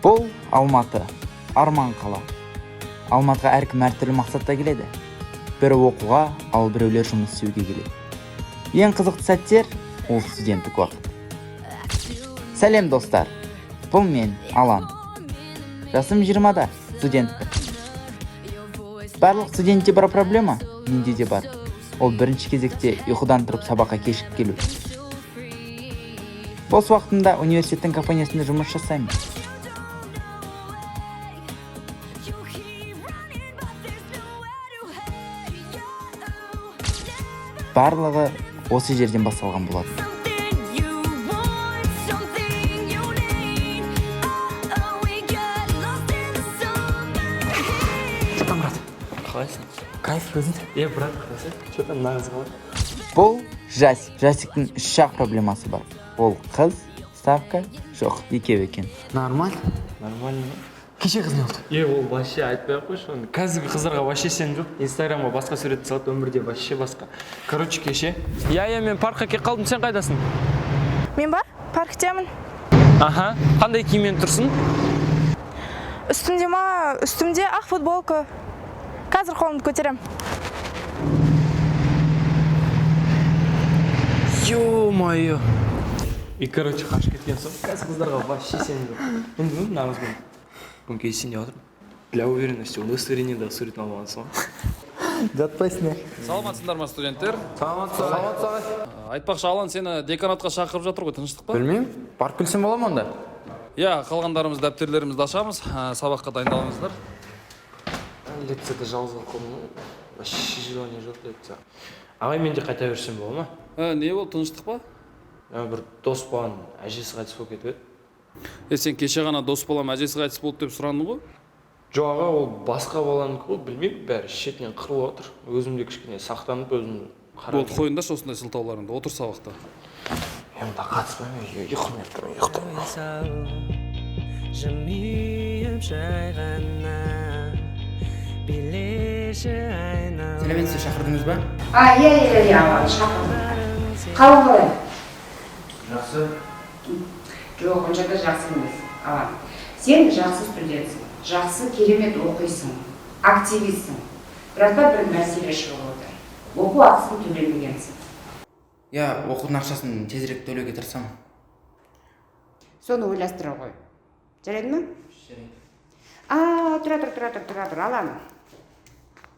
Бұл Алматы, арман қала. Алматыға әркім әртүрлі мақсатта келеді. Бірі оқуға, ал біреулер жұмыс істеуге келеді. Ең қызықты сәттер ол студенттік уақыт. Сәлем, достар. Бұл мен, Алан. Жасым 20-да, студентпін. Барлық студентте бар проблема, менде де бар. Ол бірінші кезекте ұйқыдан тұрып сабаққа кешігіп келу. Бос уақытымда университеттің компаниясында жұмыс жасаймын. Барлығы осы жерден басталған болатын. Че там, брат? Қалайсың? Кайф, өзің? Е, брат, қалайсың? Че там, мына қыз қалай? Бұл Жасик. Жасиктің үш ақ проблемасы бар. Ол қыз, ставка, жоқ, екеуі екен. Нормально. Нормально ма? Кеше қыз не болды? Е, ол вообще айтпай ақ қойшы оны. Қазіргі қыздарға вообще сенім жоқ. Инстаграмға басқа сурет салады, өмірде вообще басқа. Короче, кеше. Иә, мен паркқа келіп қалдым, сен қайдасың? Мен ба? Парктемін. Аха, қандай киіммен тұрсың? Үстімде ма? Үстімде ақ футболка. Қазір қолымды көтерем. Ё-моё. И, короче, қашып кеткен соң, қазір қыздарға вообще сенім жоқ. Мен бүгін мына қызбен бүгін кездесейін деп жатырмын. Для уверенности удостоверение суретін алып алғансың ғой. Жатпайсың, е? Саламатсыңдар ма, студенттер? Саламатсыз, ағай. Айтпақшы, Алан, сені деканатқа шақырып жатыр ғой, тыныштық па? Білмеймін. Барып келсем бола ма онда? Иә, қалғандарымыз дәптерлерімізді ашамыз, сабаққа дайындалыңыздар. Лекцияда жалғыз қалып қалдым ғой. Вообще желание жоқ лекция. Ағай, мен де қайта берсем бола ма? Не болды, тыныштық па? Бір дос баланың әжесі қайтыс болып кетіп еді. Е, сен кеше ғана дос балам әжесі қайтыс болды деп сұрандың ғой. Жоқ, аға, ол басқа баланікі ғой, білмеймін, бәрі шетінен қырылып отыр. Өзім де кішкене сақтанып, өзім қарап. Болды, қойыңдаршы осындай сылтауларыңды, отыр сабақта. Мен мұнда қатыспаймын, үйге ұйқым келіп тұр, ұйықтаймын. Жымиып жай ғана билеші айнала. Сәлеметсіз, шақырдыңыз ба? А, иә, Алан, шақырдым. Қалың қалай? Жақсы. Жоқ, онша да жақсы емес, Алан. Сен жақсы студентсің, жақсы, керемет оқисың, активистсің. Бірақ та бір мәселе шығып отыр. Оқу ақысын төлемегенсің. Иә, оқудың ақшасын тезірек төлеуге тырысамын. Соны ойластыра ғой. Жарайды ма? А, тұра тұр, тұра тұр, тұра тұр, Алан.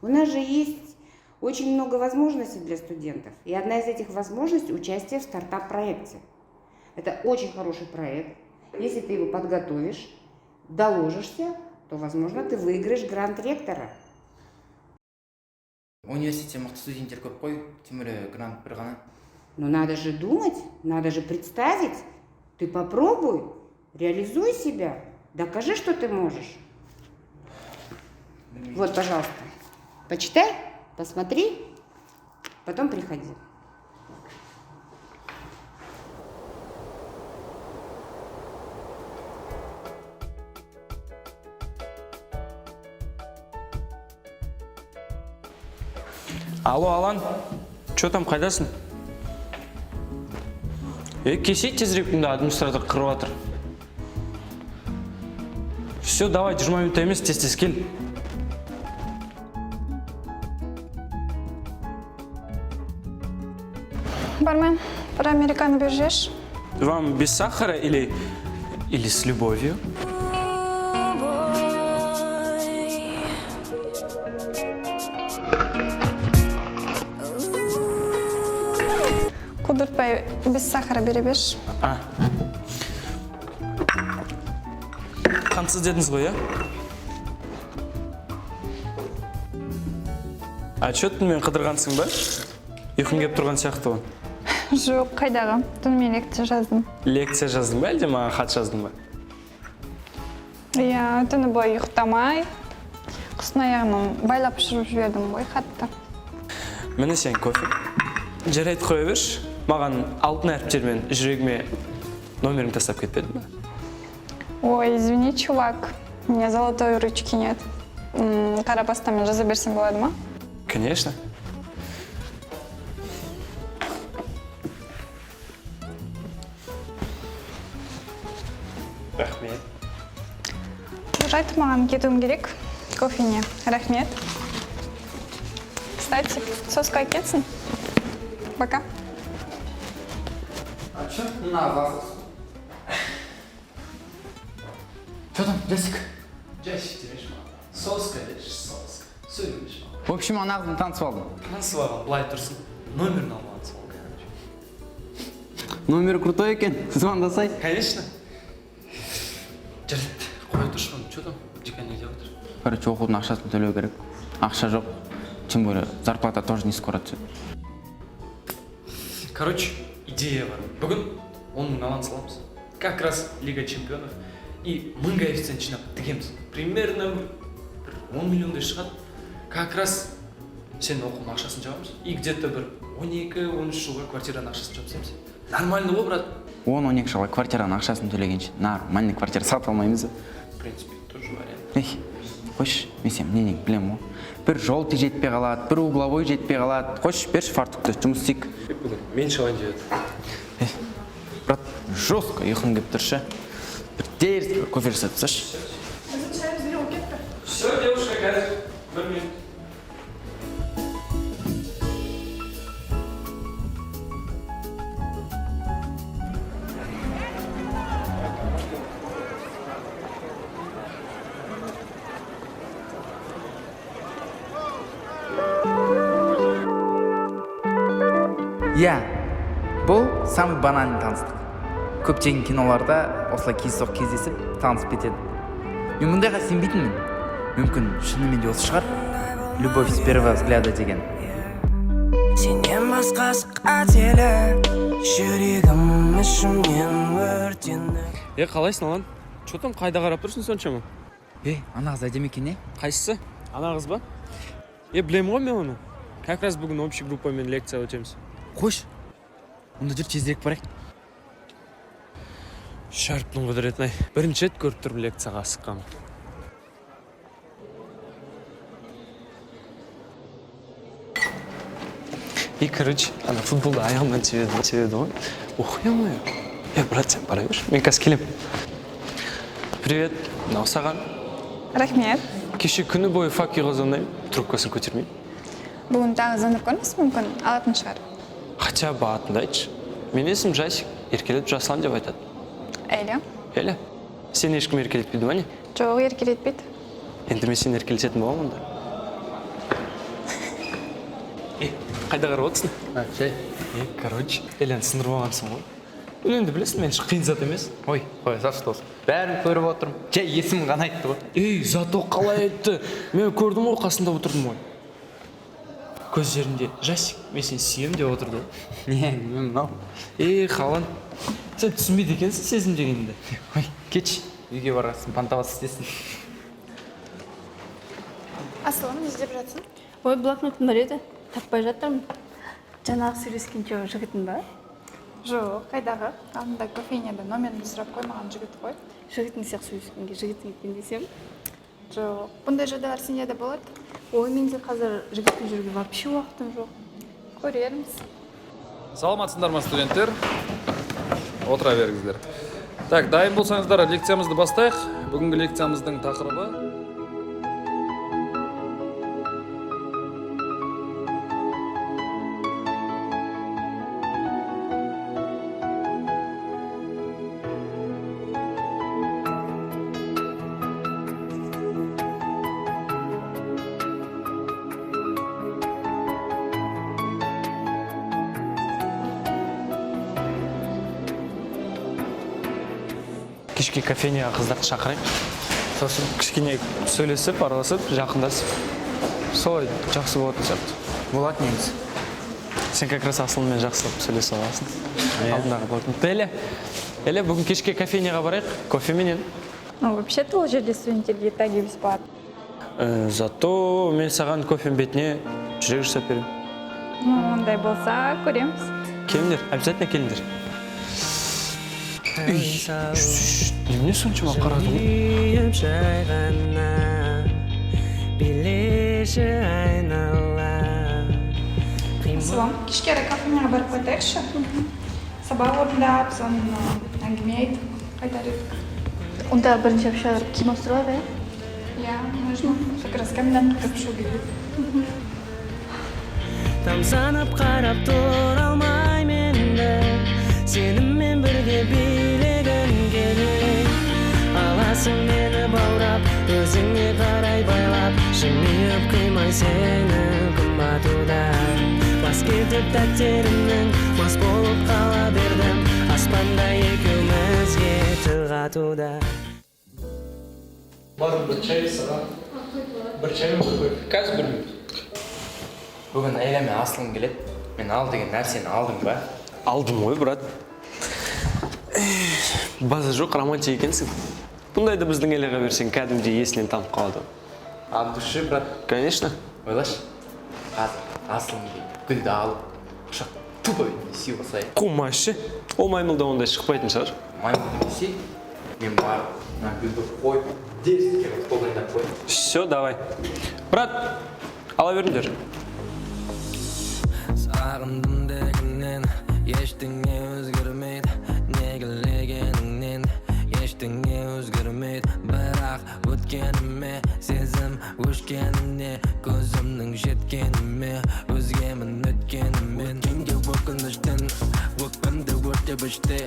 У нас же есть очень много возможностей для студентов. И одна из этих возможностей – участие в стартап-проекте. Это очень хороший проект. Если ты его подготовишь, доложишься, то, возможно, ты выиграешь грант ректора. Университетте мықты студенттер көп қой, тем более грант бір ғана. Но надо же думать, надо же представить. Ты попробуй, реализуй себя, докажи, что ты можешь. Вот, пожалуйста, почитай, посмотри, потом приходи. Алло, Алан, че там, қайдасың? Е, келсе тезірек, мында администратор қырып жатыр. Все, давай, 20 минут емес, тез тез кел. Бармен, бір американо беріп жіберші. Вам без сахара или с любовью? Қудыртпай, без сахара бере берші. А. Қантсыз дедіңіз ғой, иә? А че, түнімен қыдырғансың ба? Ұйқың келіп тұрған сияқты ғой. Жоқ, қайдағы, түнімен лекция жаздым. Лекция жаздың ба, әлде маған хат жаздың ба? Иә, түні бойы ұйықтамай, құстың аяғынан байлап ұшырып жібердім ғой хатты. Міне сен кофе. Жарайды, қоя берші. Маған алтын әріптермен жүрегіме номеріңді тастап кетпедің ба? Ой, извини, чувак, у меня золотой ручки нет. Қара пастамен жаза берсем болады ма? Конечно. Рахмет. Жарайды, маған кетуім керек. Кофене. Рахмет. Кстати, соска әкелсін. Пока. А че? На, засос. Че там, Жасик? Жасик демеші маған, соска деші, соска сөйлемеші маған. В общем, ана қызбен танысып алдым. Танысып алған былай тұрсын, номерін алмағансың ғой, короче. Номері крутой екен, звондасай. Конечно. Жарайды, қоя тұршы оны. Че там, декан не деп жатыр? Короче, оқудың ақшасын төлеу керек. Ақша жоқ, тем более зарплата тоже не скоро түседі. Короче, идея бар. Бүгін 10 000 аванс аламыз. Как раз Лига чемпионов. И 1000 коэффициент жинап тігеміз. Примерно бір 10 миллиондай шығады. Как раз сен оқудың ақшасын жабамыз. И где-то бір 12-13 жылға квартираның ақшасын жауып тастаймыз. Нормально ғой, брат? 10-12 жылға квартираның ақшасын төлегенше нормальный квартира сатып алмаймыз ба? В принципе, тоже вариант. Ей, қойшы, мен сенің мнениеңді білемін ғой. Бір желтый жетпей қалады, бір угловой жетпей қалады. Қойшы, берші фартукты, жұмыс істейік. Бүгін мен шығайын деп едім. Ей, брат, жестко ұйқым келіп тұр ше. Бір дерзкий бір кофе жасап тасташы. Все, девушка, қазір бір минут. Иә, бұл самый банальный таныстық. Көптеген киноларда осылай кездейсоқ кездесіп, танысып кетеді. Мен мұндайға сенбейтінмін. Мүмкін, шынымен де осы шығар, любовь с первого взгляда деген. Сенен басқасы қателік. Жүрегім ішімнен өртеніп. Е, қалайсың, Алан? Че там, қайда қарап тұрсың соншама? Ей, ана қыз әдемі екен, не? Қайсысы? Ана қыз ба? Е, білемін ғой мен оны. Как раз бүгін общий группамен лекция өтеміз. Қойшы, онда жүр, тезірек барайық. Шәріптің құдіретін ай, бірінші рет көріп тұрмын лекцияға асыққанын. И, короче, ана футболда аяғымнан тебеді, тебеді ғой. Ох, е, е, брат, сен бара берші, мен қазір келемін. Привет, мынау саған. Рахмет. Кеше күні бойы факиға звондаймын, трубкасын көтермейді. Бүгін тағы звондап көріңіз, мүмкін алатын шығар. Хотя бы атыңды айтшы. Менің есімім Жасик, еркелетіп Жасұлан деп айтады. Эля. Эля, сені ешкім еркелетпейді ма, не? Жоқ, еркелетпейді. Енді мен сені еркелететін боламын онда. Е, қайда қарап отырсың? Жай. Е, короче, Эляны сындырып алғансың ғой. Бұл енді білесің, мен үшін қиын зат емес. Ой, қоя салшы, досым, бәрін көріп отырмын. Жай есімін ғана айтты ғой. Ей, зато қалай айтты. Мен көрдім ғой, қасында отырдым ғой. Көздерінде «Жасик, мен сені сүйемін» деп отырды ғой. Не әңгіме мынау? Ей, Халан, сен түсінбейді екенсің сезім дегенді. Ой, кетші, үйге барасың, понтоваться істесін. Асылым, не іздеп жатсың? Ой, блокнотым бар еді, таппай жатырмын. Жаңағы сөйлескен жігітің ба? Жоқ, қайдағы? Алдында кофейняда номерімді сұрап қоймаған жігіт қой. Жігітің сияқты сөйлескенге жігітің екен десем. Жоқ, бұндай жағдайлар сенде де болады. Ой, менде қазір жігітпен жүруге вообще уақытым жоқ. Көрерміз. Саламатсыңдар ма, студенттер? Отыра беріңіздер. Так, дайын болсаңыздар, лекциямызды бастайық. Бүгінгі лекциямыздың тақырыбы Кешке кофейняға қыздарды шақырайық, сосын кішкене сөйлесіп, араласып, жақындасып, солай жақсы болатын сияқты. Болады негізі. Сен как раз Асылмен жақсылап сөйлесе аласың. Алдындағы блокнот. Эля, Эля, бүгін кешке кофейняға барайық кофеменен. Ну, вообще-то ол жерде студенттерге таги бесплатно. Зато мен саған кофенің бетіне жүрек жасап беремін. Ну, ондай болса, көреміз. Келіңдер, обязательно келіңдер. Ей, немене соншама қарадың? Жымиып жай ғана билеші айнала. Асылым, кешке қарай кофейняға барып қайтайықшы. Сабақ орындап, соны әңгіме айтып қайтар едік. Онда бірінші общаға киім ауыстырып алайық, иә? Иә, можно. Как раз комендантқа кіріп шығу керек. Тамсанып қарап тұра алмаймын енді, сенімен бірге билегім келеді. Аласың мені баурап, өзіңе қарай байлап, жымиып қимай сені күн батуда. Бас кетіп тәттерімнің, мас болып қала бердім, аспанда екеумізге тіл қатуда. Бар, бір чай саған. Бір чай мен бір кофе. Қазір бір минут. Бүгін Айла мен Асылым келеді. Мен ал деген нәрсені алдың ба? Алдым ғой, брат. База жоқ, романтик екенсің. Бұндайды біздің Элиға берсең, кәдімгідей есінен танып қалады. От души, брат. Конечно. Ойлашы, қазір Асылым келіп, гүлді алып, құшақ тупо бетіне сүйіп алса. Қумашы. Ол маймылда ондай шықпайтын шығар. Маймыл демесе, мен барып, мына гүлді қойып, дерзкий қылып стол дайындап қоямын. Все, давай. Брат, ала беріңдер. Сағындым дегеннен ештеңе өзгермейді, не ештеңе өзгермейді, бірақ өткеніме сезім өшкеніне, көзімнің жеткеніме өзгемін өткенімен. Өткенге өкініштен өкпемді өртеп іште,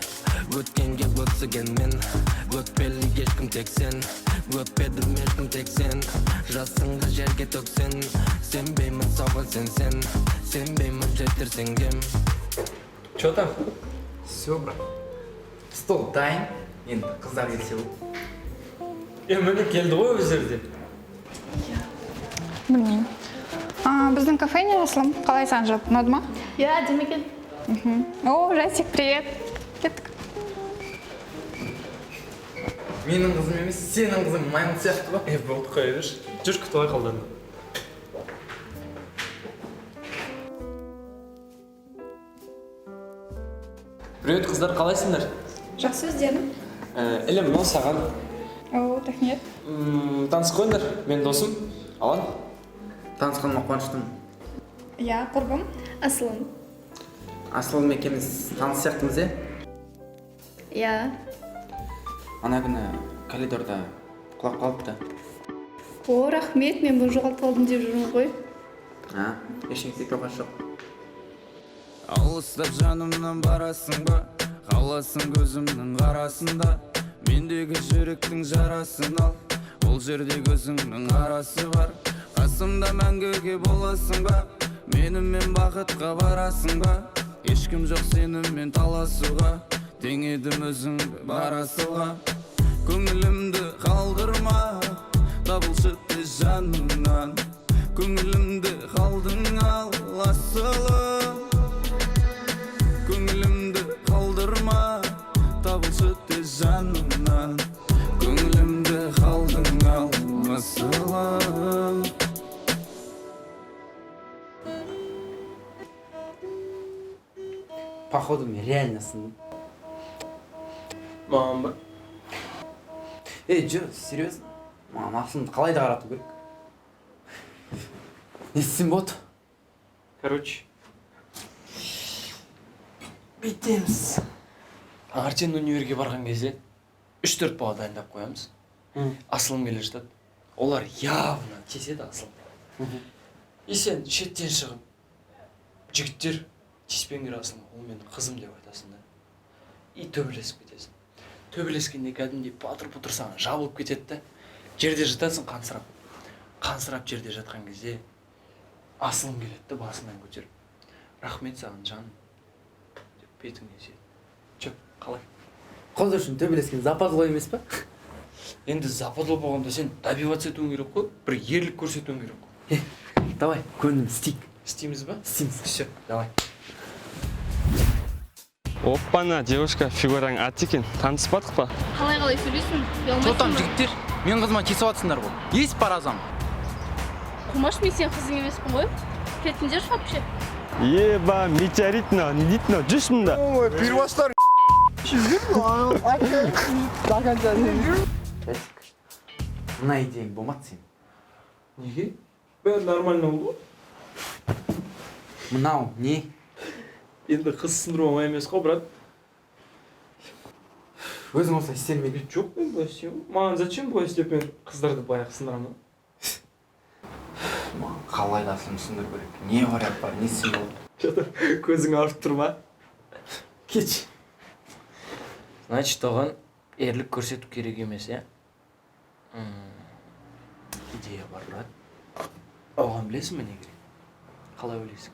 өткенге өксігенмен өкпелі ешкім тек сен, өкпедім ешкім тек сен, жасыңды жерге төксең, сенбеймін соған сенсең, сенбеймін жетерсің кем. Че там? Все, брат. Стол дайын. Енді қыздар келсе болды. Е, міне келді ғой өздері де. Білмеймін. А, біздің кафе не, Асылым? Қалай саған жалпы, ұнады ма? Иә, әдемі екен. О, Жасик, привет. Кеттік. Менің қызым емес, сенің қызың маймыл сияқты ғой. Е, болды, қоя берші. Жүр, күтіп алайық алдан. Привет, қыздар, қалайсыңдар? Жақсы, өздерің. Ілім, мынау саған. О, рахмет. Танысып қойыңдар, менің досым Алан. Танысқаныма қуаныштымын. Иә, құрбым. Асылым. Асылым екеуміз таныс сияқтымыз, иә? Иә. Ана күні коридорда құлап қалыпты. О, рахмет, мен бұны жоғалтып алдым деп жүрмін ғой. А, ештеңе істейтін оқасы жоқ. Алыстап жанымнан барасың ба, қаласың көзімнің қарасында, мендегі жүректің жарасын ал, ол жерде көзіңнің қарасы бар. Қасымда мәңгіге боласың ба, менімен бақытқа барасың ба, ешкім жоқ сенімен таласуға, теңедім өзіңді бар асылға. Көңілімді қалдырма, табылшы тез жанымнан, көңілімді қалдың ал асылым. Көңілімді қалдырма, табылшы тез жанымнан, көңілімді қалдың ал асылым. Походу мен реально сындым. Маған ба? Ей, жоқ, серьезно? Маған Асылымды қалай да қарату керек. Не істесем болады? Короче, бүйтеміз. Таңертең универге барған кезде 3-4 бала дайындап қоямыз. Асылым келе жатады. Олар явно тиіседі Асылым. И сен шеттен шығып, жігіттер тиіспеңдер Асылым, ол менің қызым деп айтасың да. И төбелесіп кетесің. Төбелескенде кәдімгідей патыр-пұтыр саған жабылып кетеді да. Жерде жатасың қансырап. Қансырап жерде жатқан кезде Асылым келеді да басынан көтеріп. Рахмет саған, жаным, деп бетіңнен сүйеді. Чө, қалай? Қыз үшін төбелескен западло емес па? Енді западло болғанда сен добиваться етуің керек қой, бір ерлік көрсетуің керек қой. Е, давай, көндім, істейік. Істейміз ба? Істейміз. Все, давай. Оппана, девушка, фигураң ат екен. Таныспадық па? Қалай сөйлейсің? Че там, жігіттер? Мен қызыма тиісіп жатсыңдар ғой. Есть по разам. Қумаш, мен сенің қызың емеспін ғой. Кетіңдерші вообще. Еба, метеорит мынау, не дейді мынау, жүрші мында. Перевостар. Жасик, мына идеяң болмады сен. Неге? Бәрі нормально болды ғой. Мынау не? Енді қыз сындыру оңай емес қой, брат. Өзің осылай істелмеген. Жоқ, мен былай істеймін. Маған зачем былай істеп, мен қыздарды баяғы сындырамын? Маған қалай да Асылымды сындыру керек. Не вариант бар, не істесем болады? Че-то көзің ауырып тұр ма? Кетші. Значит, оған ерлік көрсету керек емес, иә? Идея бар, брат. Оған білесің бе не керек? Қалай ойлайсың?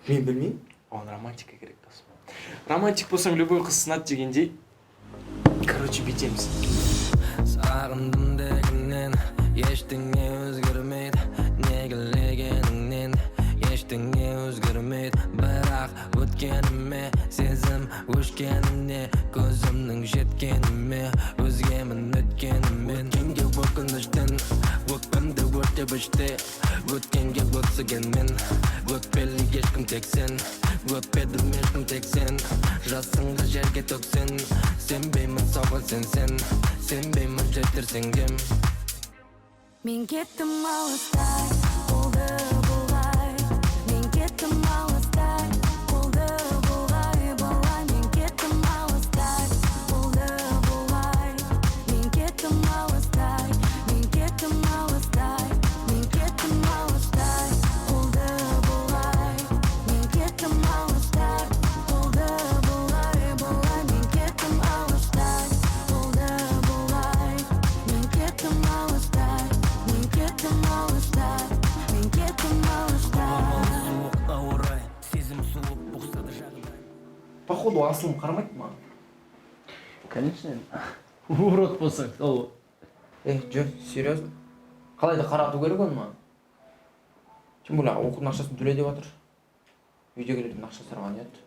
Мен білмеймін. Оған романтика керек, досым. Романтик болсаң, любой қыз сынады дегендей. Короче, бүйтеміз. Сағындым дегеннен ештеңе өзгермейді, не келгеніңнен ештеңе өзгермейді, бірақ өткеніме сезім өшкеніне, көзімнің жеткеніме өзгемін өткенімен. Өткенге өкініштен өкпемді өртеп іште, өткенге өксігенмен өкпелі ешкім тек сен, өкпедім ешкім тек сен, жасыңды жерге төксең, сенбеймін соған сенсең, сенбеймін жетер сенгем. Мен кеттім алыстай, қолды бұлғай. Мен кеттім алыстай, қолды бұлғай, бала. Мен кеттім алыстай, қолды бұлғай. Мен кеттім алыстай, мен кеттім алыстай, мен кеттім алыстай, қолды бұлғай. Мен кеттім алыстай, қолды бұлғай, бала. Мен кеттім алыстай, қолды бұлғай. Мен кеттім алыстай, мен кеттім алыстай, мен кеттім алыстай. Суық ауа райы, сезім суып бұқсады жағдай. Походу, Асылым қарамайды маған. Конечно, урод болсаң, сол. Ей, жоқ, серьезно, қалай да қарату керек оны маған. Тем более оқудың ақшасын төле деп жатыр. Үйдегілерден ақша сұраған еді.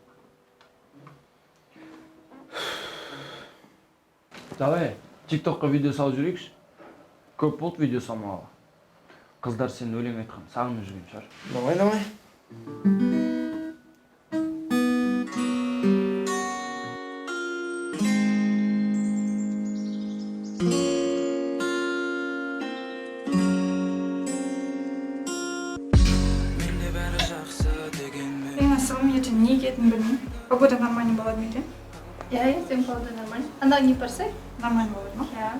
Давай, тиктокқа видео салып жіберейікші. Көп болды видео салмағалы. Қыздар сен өлең айтқан сағынып жүрген шығар. Давай, давай. Менде бәрі жақсы дегенмен. Мен, Асылым, ертең не киетінін білмеймін. Погода нормальный болады ма екен? Иә, ертең погода нормально. Анда не барсай? Нормально болады ма? Иә.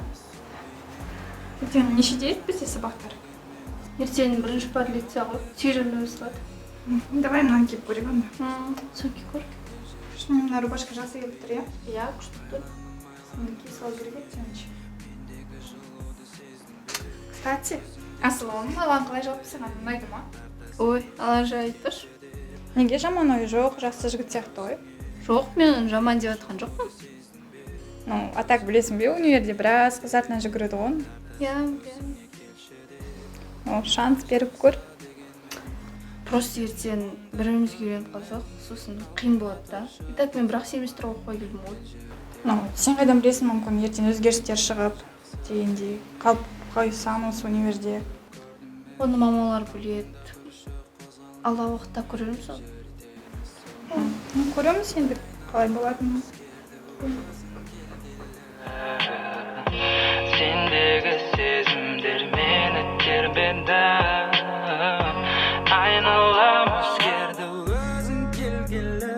Ертең нешеде еді бізде сабақтар? Ертең бірінші пар лекция ғой, 8:30-да басталады. Давай мынаны киіп көрейік онда. Соны киіп көр. Шынымен, мына рубашка жақсы келіп тұр, иә? Иә, күшті тұр. Соны кие салу керек еді ертең. Кстати, Асылым, маған қалай жалпы, саған ұнайды ма? Ой, ала жай айтпашы. Неге, жаман ойы жоқ, жақсы жігіт сияқты ғой. Жоқ, мен оны жаман деп жатқан жоқпын. Ну, а так білесің бе, универде біраз қыз артынан жүгіреді ғой оның. Иә, білемін. Ну, шанс беріп көр. Просто ертең бір бірімізге үйреніп қалсақ, сосын қиын болады да. И так мен бір ақ семестр оқуға келдім ғой. Ну, сен қайдан білесің, мүмкін ертең өзгерістер шығып дегендей, қалып қойсаң осы универде. Оны мамалар біледі. Алдағы уақытта көрерміз оны. Ну, көреміз енді қалай болатынын. Сендегі сезімдер мені тербеді, айналам өзгерді өзің келгелі.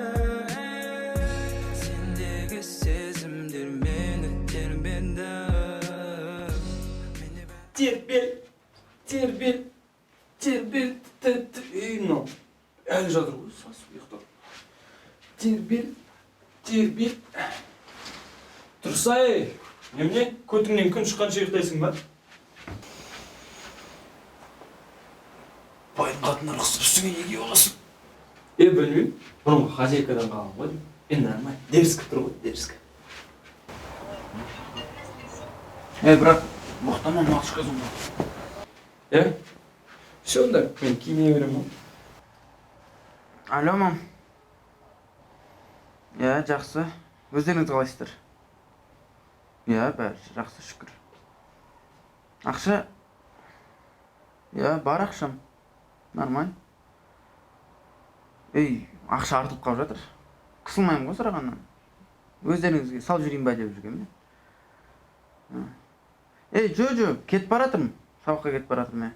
Сендегі сезімдер мені тербеді. Тербел, тербел, тербел, ей, мынау әлі жатыр ғой сасып ұйықтап. Тербел, тербел, тұрса, ей, немене, көтіңнен күн шыққанша ұйықтайсың ба? Байдың қатынына рұқсат үстіңе неге киіп аласың? Е, білмеймін, бұрынғы хозяйкадан қалған ғой деймін. Е, нормально, дерзко тұр ғой, дерзко. Ей, брат, боқтама, матушка. Е, все, онда мен киіне беремін ғой. Алло, мам. Иә, жақсы. Өздеріңіз қалайсыздар? Иә, бәрі жақсы, шүкір. Ақша? Иә, бар ақшам. Нормально. Ей, ақша артылып қалып жатыр. Қысылмаймын ғой сұрағаннан. Өздеріңізге салып жіберейін ба деп жүргенмін мен. Ей, жо, жо, кетіп бара жатырмын. Сабаққа кетіп бара жатырмын, иә.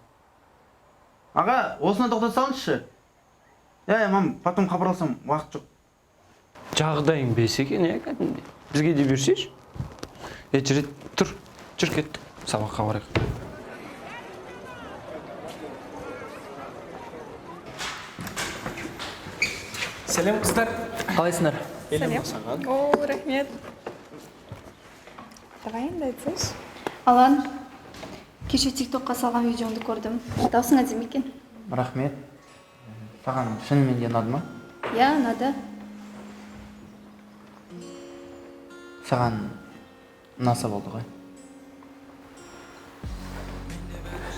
Аға, осыны тоқтата салыңызшы. Иә, мам, потом хабарласамын, уақыт жоқ. Жағдайың бес екен, иә, кәдімгідей. Бізге де берсейші. Е, жарайды, тұр, жүр, кеттік, сабаққа барайық. Сәлем, қыздар. Қалайсыңдар? Сәлем. О, рахмет. Давай енді айтсайшы. Алан, кеше тиктокқа салған видеоңды көрдім. Даусың әдемі екен. Рахмет. Саған шынымен де ұнады ма? Иә, ұнады. Саған ұнаса болды ғой.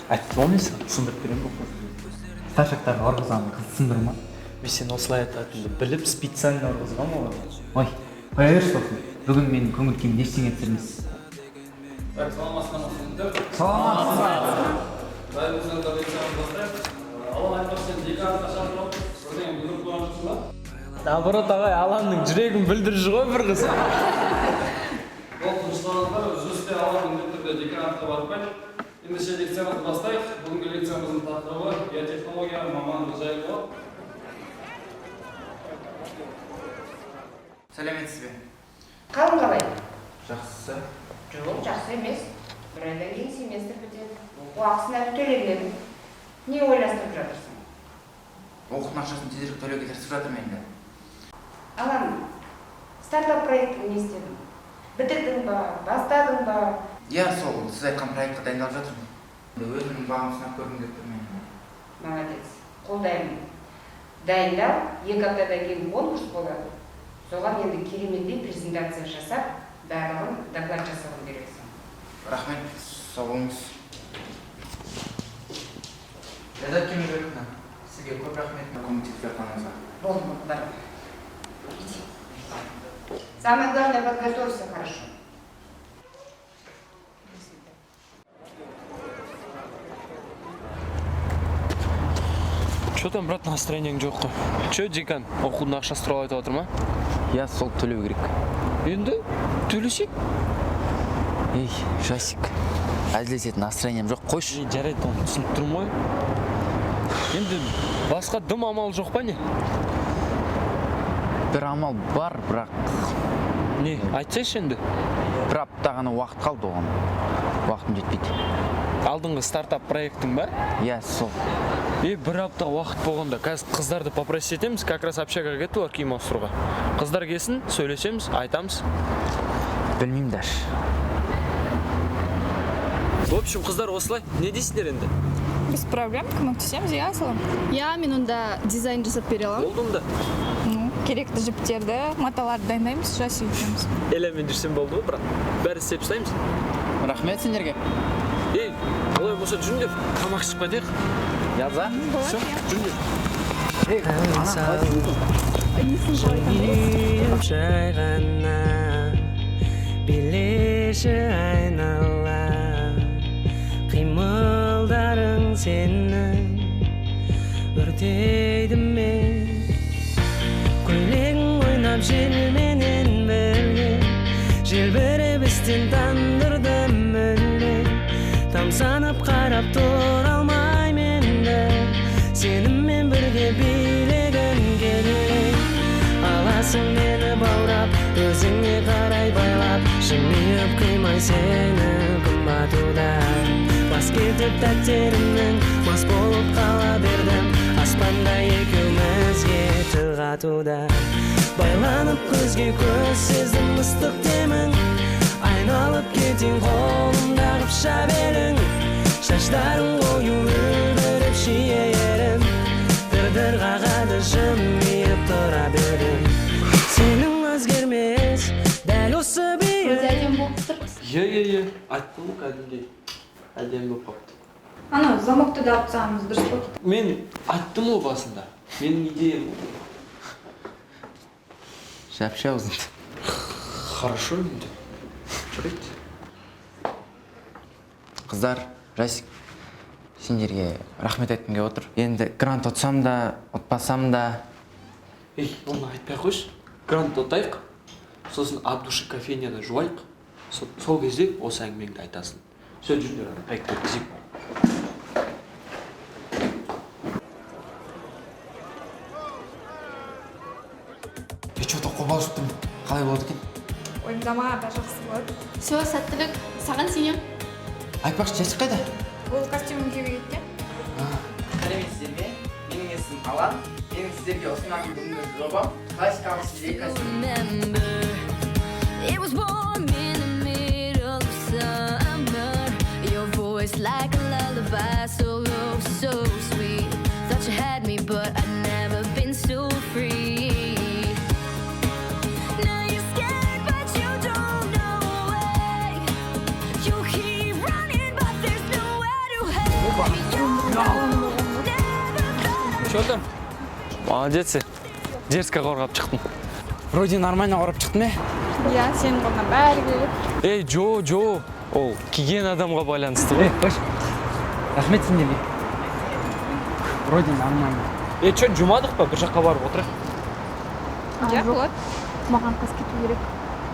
Айттым ғой мен саған, сындырып беремін бұл қызды. Старшактарға ұрғызамын, қыз сындырма. Мен сен осылай айтатыныңды біліп, специально ұрғызғанмын оларға. Ой, қоя берші сосын. Бүгін менің көңіл күйімді ештеңе түсірмес. Так, саламатсыздар ма, студенттер? Саламатсыздар. Дайын болсаңыздар, лекциямызды бастайық. Алан, айтпақшы, сен деканатқа шақырып, бірдеңе бүлдіріп қойған жоқсың ба? Наоборот, ағай, Аланның жүрегін бүлдіріп жүр ғой бір қыз. Ол тынышталыңыздар, үзілісте Алан міндетті түрде деканатқа барып қайт. Ендеше лекциямызды бастайық. Бүгінгі лекциямыздың тақырыбы биотехнология мамандығы жайлы болады. Сәлеметсіз бе? Қалың қалай? Жақсы. Жоқ, жақсы емес. Бір айдан кейін семестр бітеді. Оқу ақысын әлі төлемедім. Не ойластырып жатырсың? Оқудың ақшасын тезірек төлеуге тырысып жатырмын енді. Алан, стартап проектін не істедің? Бітірдің ба, бастадың ба? Иә, сол сіз айтқан проектқа дайындалып жатырмын. Өзімнің бағымды сынап көргім келіп тұр менің. Молодец, қолдаймын. Дайындал, 2 аптадан кейін конкурс болады. Соған енді кереметтей презентация жасап, барлығын доклад жасауың керексің. Рахмет, сау болыңыз. Ләззат Кемелбековна, сізге көп рахмет көмектесіп жатқаныңызға. Болды, болды, бар. Иди. Самое главное, подготовься хорошо. Че там, брат, настроениең жоқ қой? Че, декан, оқудың ақшасы туралы айтып отыр ма? Иә, сол төлеу керек. Енді төлесек? Ей, Жасик, әзілдесетін настроением жоқ, қойшы. Ей, жарайды, оны түсініп тұрмын ғой. Енді басқа дым амал жоқ па не? Бір амал бар, бірақ... Не, айтсайшы енді. Бір апта ғана уақыт қалды оған. Уақытым жетпейді. Алдыңғы стартап проектің ба? Иә, сол. Е, бір апта уақыт болғанда, қазір қыздарды попросить етеміз, как раз общагаға кетті олар киім ауыстыруға. Қыздар келсін, сөйлесеміз, айтамыз. Білмеймін даже. В общем, қыздар осылай, не дейсіңдер енді? Без проблем, көмектесеміз, иә, Асылым? Иә, мен онда дизайн жасап бере аламын. Болды онда. Ну, керекті жіптерді, маталарды дайындаймыз, жасай өтеміз. Элямен жүрсем болды ғой, брат. Бәрі істеп тастаймыз. Рахмет сендерге. Ей, олай болса жүріңдер, тамақ ішіп қайтайық. Яза? Все, жүріңдер. Ей, ана, қалай Жай ғана билеші айнала, қимылдарың сенің өртейді мен. Көйлегің ойнап желменен бірге, желбіреп істен тандырды мүлде. Тамсанып қарап тұра алмаймын енді, сенімен бірге билегім келеді. Аласың мені баурап, өзіңе қарай байлап, жымиып қимай сені күн батуда. Бас кетіп тәттерімнің, мас болып қала бердім, аспанда екеумізге тіл қатуда. Байланып көзге көз сездім ыстық демің, айналып кетейін қолымда қыпша белің. Шаштарың қою үлбіреп шиерім, дір-дір қағады жымиып тұра берім. Сенің өзгермес дәл осы биік. Өте әдемі болып тұр. Иә, иә, иә, айттым ғой кәдімгідей әдемі болып қалыпты. Анау замокты да алып тастағанымыз дұрыс болды. Мен айттым ғой басында, менің идеям ғой. Жапшы аузыңды. Хорошо енді. Жарайды. Қыздар, Жасик, сендерге рахмет айтқым келіп отыр. Енді грант ұтсам да, ұтпасам да. Ей, оны айтпай ақ қойшы. Грант ұтайық, сосын от души кофейняда жуайық. Сол кезде осы әңгімеңді айтасың. Все, жүріңдер, ана проектті өткізейік. Е, че-то қобалжып тұрмын. Қалай болады екен? Уайымдама, бәрі жақсы болады. Все, сәттілік, саған сенем. Айтпақшы, Жасик қайда? Ол костюмін киюге кеткен. Сәлеметсіздер ме? Менің есімім Алан. Менің сіздерге ұсынатын бүгінгі жобам классикалық стильдегі костюм. It was warm in the middle of summer. Your voice like a lullaby, so low, so sweet. Thought you had me, but I'd never been so free. Now you're scared, but you don't know why. You keep running, but there's nowhere to hide. Че там? Молодец, дерзко қорғап шықтың. Вроде нормально қорғап шықтым, е? Иә, сенің қолыңнан бәрі келеді. Ей, жо, жо, ол киген адамға байланысты ғой. Ей, қойшы. Рахмет сендерге. Вроде нормально. Ей, че, жумадық па? Бір жаққа барып отырайық. Иә, болады. Маған қаз кету керек.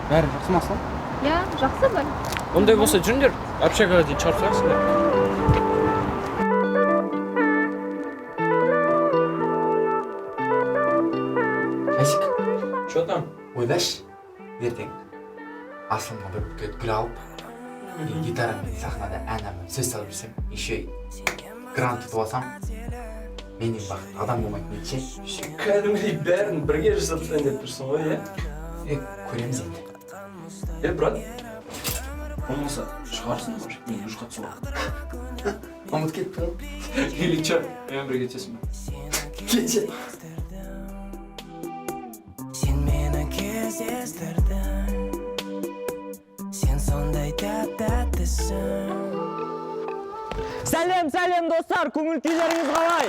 Бәрі жақсы ма, Аслан? Иә, жақсы бәрі. Ондай болса жүріңдер, общагаға дейін шығарып салайықсыңдар. Жасик. Че там? Ойбаш, ертең Асылымға бір букет гүл алып, мен гитарамен сахнада ән арнап сөз салып жүрсем, еще грант ұтып алсам, менен бақытты адам болмайтын еді ше. Кәдімгідей бәрін бірге жасап тастайын деп тұрсың ғой, иә? Е, көреміз енді. Е, брат, болмаса шығарсың, может, мен душқа түсіп аламын. Ұмытып кеттің ғой. Или че, менімен бірге түсесің бе? Кеше. Сен мені кездестірдің, сен сондай тәп-тәттісің. Сәлем, сәлем, достар, көңіл күйлеріңіз қалай?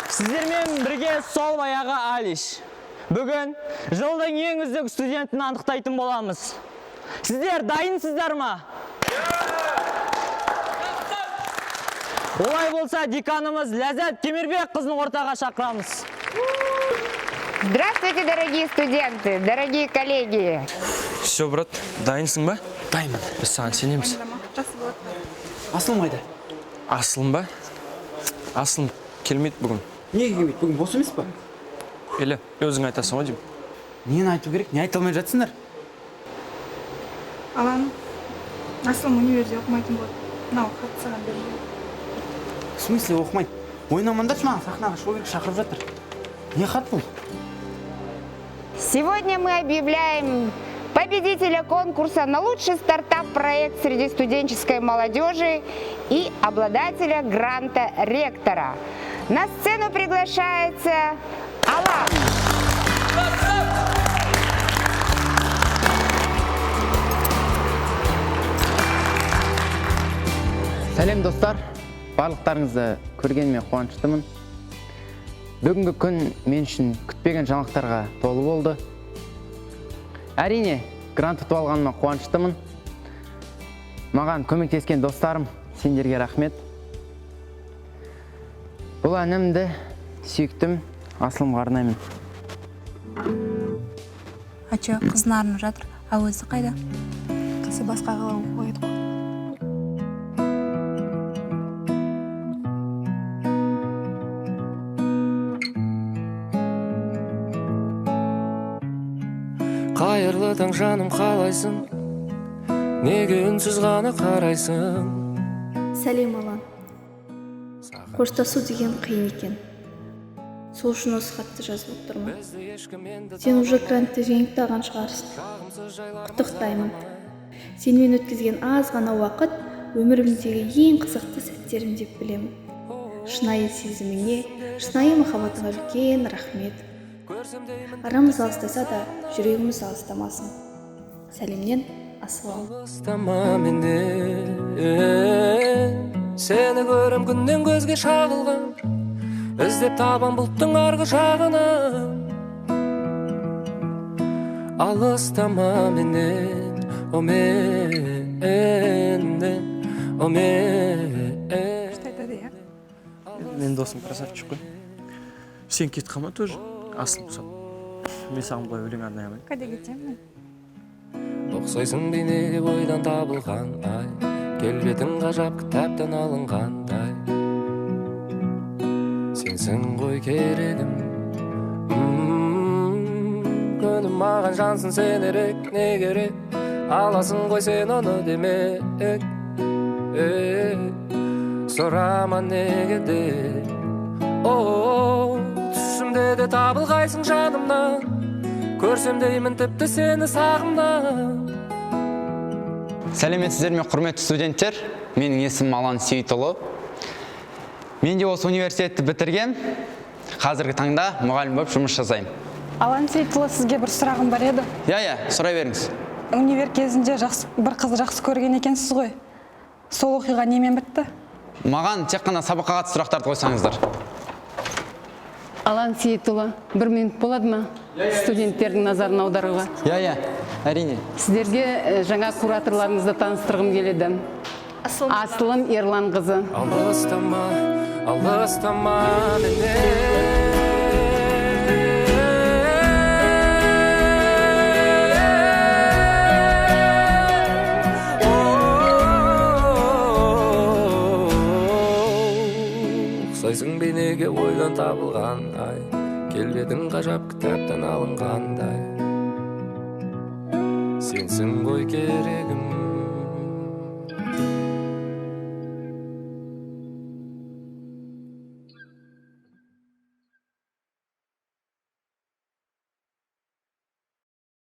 Сіздермен бірге сол баяғы Алиш. Бүгін жылдың ең үздік студентін анықтайтын боламыз. Сіздер дайынсыздар ма? Олай болса, деканымыз Ләззат Темірбек қызын ортаға шақырамыз. Здравствуйте, дорогие студенты, дорогие коллеги. Все, брат, дайынсың ба? Дайынмын. Біз саған сенеміз. Уайымдама, жақсы болады. Асылым қайда? Асылым ба? Асылым келмейді бүгін. Неге келмейді? Бүгін бос емес па? Или өзің айтасың ғой деймін. Нені айту керек? Не айта алмай жатсыңдар? Алан, Асылым универде оқымайтын болды. Мынау хат саған берілген. В смысле оқымайды? Ойнамаңдаршы, маған сахнаға шығу керек, шақырып жатыр. Не хат бұл? Сегодня мы объявляем победителя конкурса на лучший стартап-проект среди студенческой молодежи и обладателя гранта ректора. На сцену приглашается Алан. Сәлем, достар. Барлықтарыңызды көргеніме қуаныштымын. Бүгінгі күн мен үшін күтпеген жаңалықтарға толы болды. Әрине, грант ұтып алғаныма қуаныштымын. Маған көмектескен достарым, сендерге рахмет. Бұл әнімді сүйіктім Асылымға арнаймын. А че, қызын арнап жатыр, а өзі қайда? Қызы басқа қала оқуға кетіп қалды. Қайырлы таң, жаным, қалайсың? Неге үнсіз ғана қарайсың? Сәлем, Алан. Қоштасу деген қиын екен. Сол үшін осы хатты жазып отырмын. Сен уже грантты жеңіп алған шығарсың. Құттықтаймын. Сенімен өткізген аз ғана уақыт өмірімдегі ең қызықты сәттерім деп білемін. Шынайы сезіміңе, шынайы махаббатыңа үлкен рахмет. Арамыз алыстаса да, жүрегіміз алыстамасын. Сәлемнен, Асыл. Алыстама менен. Сені көрем күннен көзге шағылған, іздеп табам бұлттың арғы жағынан. Алыстама менен, о менен, о мен. Күшті айтады, иә? Менің досым красавчик қой. Сен кетіп қалма тоже, Асылым ұқсап. Мен саған былай өлең арнай алмаймын. Қайда кетемін мен? Ұқсайсың бейнеге бойдан табылған ай, келбетің ғажап кітаптан алынғандай. Сенсің ғой керегім. маған жансың сен ерек, не керек, аласың ғой сен оны демек. Сұрама неге деп, о, түсімде де табылғайсың жанымнан, көрсем деймін тіпті сені сағымнан. Сәлеметсіздер ме, құрметті студенттер? Менің есімім Алан Сейітұлы. Мен де осы университетті бітіргем. Қазіргі таңда мұғалім болып жұмыс жасаймын. Алан Сейітұлы, сізге бір сұрағым бар еді. Иә, иә, сұрай беріңіз. Универ кезінде бір қызды жақсы көрген екенсіз ғой. Сол оқиға немен бітті? Маған тек қана сабаққа қатысты сұрақтарды қойсаңыздар. Алан Сейітұлы, бір минут болады ма? Студенттердің назарын аударуға. Иә, иә, әрине. Сіздерге жаңа кураторларыңызды таныстырғым келеді. Асылым Ерланқызы. Алыстама, алыстама менен. Ұқсайсың бейнеге ойдан табылған ай, келбедің ғажап кітаптан алынғандай. Сенсің ғой керегім